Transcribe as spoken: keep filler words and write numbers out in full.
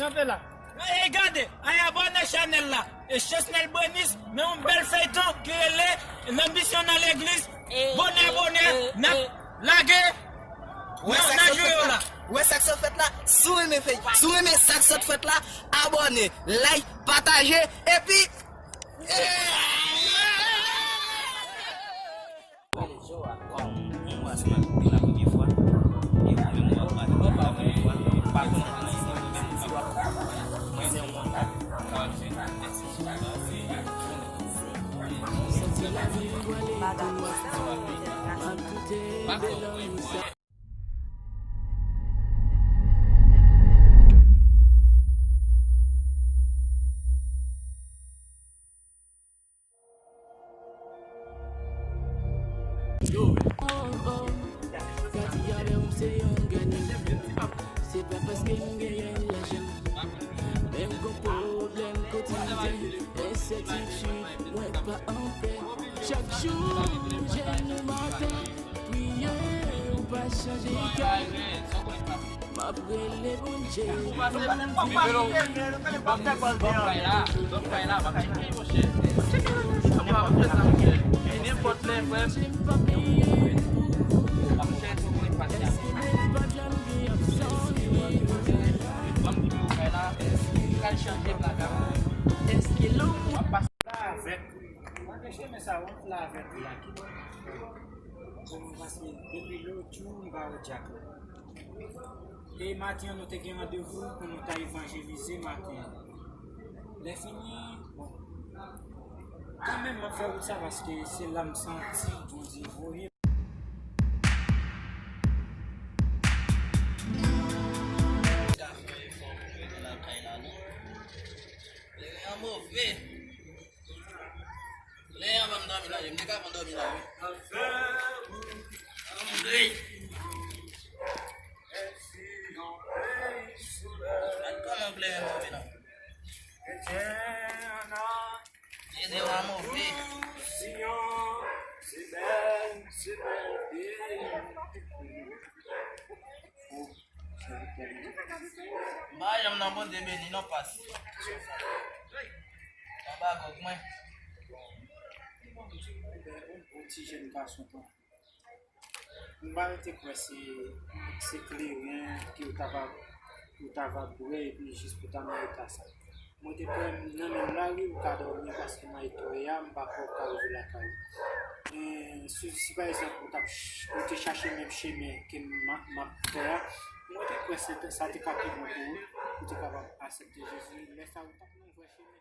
Kanpe la. E gade, al abòne chanèl la. E Chesnel Brenis nan yon bèl feyton ki rele Lanbisyon nan legliz. Bonè, bonè, n ap lage. Wè sa k sot fèt la. Wè sa k sot fèt la. Si w renmen fey, si w renmen sa k sot fèt la, abòne, like, pataje, epi Yo, oh, oh, Katia Bell, se yon gade. Se pa paske m genyen lajan, men m gon pwoblèm kotidyen. Ensètitid, mwen pa anpè. Chak jou, jèn maten, priye ou pa chanje kè. M ap rele Bondye. Banm bay la, banm tcheke, monchè. Nenpòt lè sa, monchè. Nenpòt lè, frè m. Monchè, si w konnen pati a. Banm di m bay la, m pral chanje plaka. W ap pase la avèk. Mwen te chemen sa, w ap la avèk ou la. Ki bon? Bon, paske depi lòt jou, m pa wè Dyak la. E maten an, nou te gen randevou pou nou ta evanjelize maten an. Lè fini, bon, kanmenm, m ap fè wout sa paske se la m santi Bondye voye m. Kleren an move. Kleren an ban m dòmi la, wi. M te ka pran dòmi la, wi. Anmwey. Gad kòman kleren move la. Kleren an move. M pa janm nan Bondye beni non pas. Anba gòg mwen. Yon bon ti jèn gason tou. M pa rete kwè se, se kleren ke w ta va, ou ta va bwè epi jis pou ta nan eta sa. Mwen te kwè nan menm lari ou ka dòmi paske nan eta w ye a, m pa kwè ou ka rive lakay ou. Men si, si pa egzanp ou t ap ch-, ou te chache menm chemen ke m a, m ap fè a, mwen te kwè se te, sa te ka pi bon pou ou, ou te kapab aksepte Jezi. Lè sa a, ou t ap nan vrè chemen.